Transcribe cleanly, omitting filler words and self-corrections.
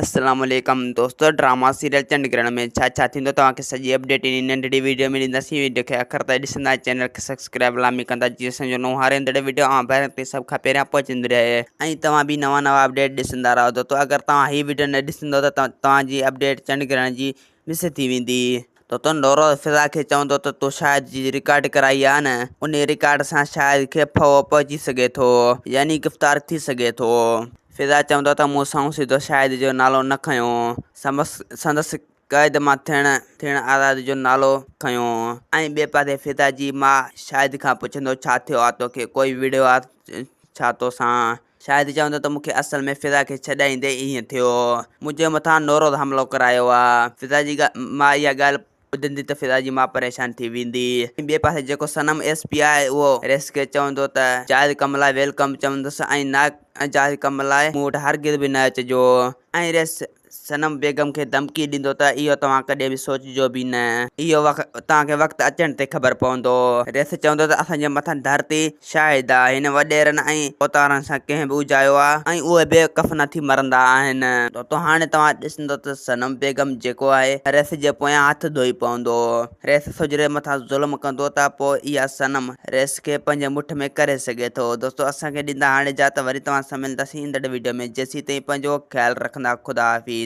السلام عليڪم دوستو ڊراما سيريل چنڊ گرهڻ ۾ ڇا ڇا ٿيندو توهان کي سڄي اپڊيٽ انهي ننڍڙي ويڊيو ۾ ڏينداسين ويڊيو کي آخر تائين ڏسندا چينل کي سبسڪرائب لازمي ڪندا جيئن اسان جو نئون هر ايندڙ ويڊيو اوهان ڀائرن تائين سڀ کان پهريان پهچندي رهي ۽ توهان به نوان نوان اپڊيٽ ڏسندا رهو دوستو اگر توهان هي ويڊيو نه ڏسندو ته توهان جي اپڊيٽ چنڊ گرهڻ جي مس ٿي ويندي. ته تون نورو فضا کي چوندو ته تو شاهد جي رڪارڊ ڪرائي آ نه انهي رڪارڊ سان شاهد کي ڦهو پهچي سگهي ٿو يعني گرفتار ٿي سگهي ٿو. فضا چوندو ته مون سنئون سڌو شاهد جو نالو نه کنيو سندس قيد مان ٿيڻ ٿيڻ آزاد جو نالو کنيو ۽ ٻئي پاسي فضا جي ماء شاهد کان پڇندو ڇا ٿيو آ توکي ڪوئي وڙهيو آ ڇا توسان. شاهد چوندو ته مون کي اصل ۾ فضا کي ڇڏائيندي ائين ٿيو. منهنجي مٿان نوروز حملو ڪرايو آ. فضا جي ماء اها ڳالهه ٻڌندي ته فضا جي ماء پريشان ٿي ويندي. ٻئي پاسي جيڪو صنم ايس پي آهي اهو ريس کي چوندو ته جائز ڪم لاء welcome چوندس ۽ ناجائز ڪم لاء مون وٽ هرگز به نه اچجو ۽ ريس صنم بيگم کي ڌمڪي ڏيندو ته اهو توهان ڪڏهن به سوچجو به نه. اهو توهان کي وقت اچڻ تي خبر پوندو. ريس چوندو ته اسان جي مٿان ڌرتي شاهد آ. هن وڏيرن ۽ ڪوتارن سان ڪنهن به اجايو آ ۽ اهي بي ڪفنا ٿي مرندا آهن. تو هاڻي توهان ڏسندو ته صنم بيگم جيڪو آهي ريس جي پويان هٿ ڌوئي پوندو. ريس سجري مٿان ظلم ڪندو ته پوء اها صنم ريس کي پنهنجي مٺ ۾ ڪري سگهي ٿو. دوستو اسان کي ڏيندا هاڻي اجازت وري توهان سان ملنداسين ايندڙ وڊيو ۾ جيسين تائين پنهنجو خيال رکندا خدا حافظ.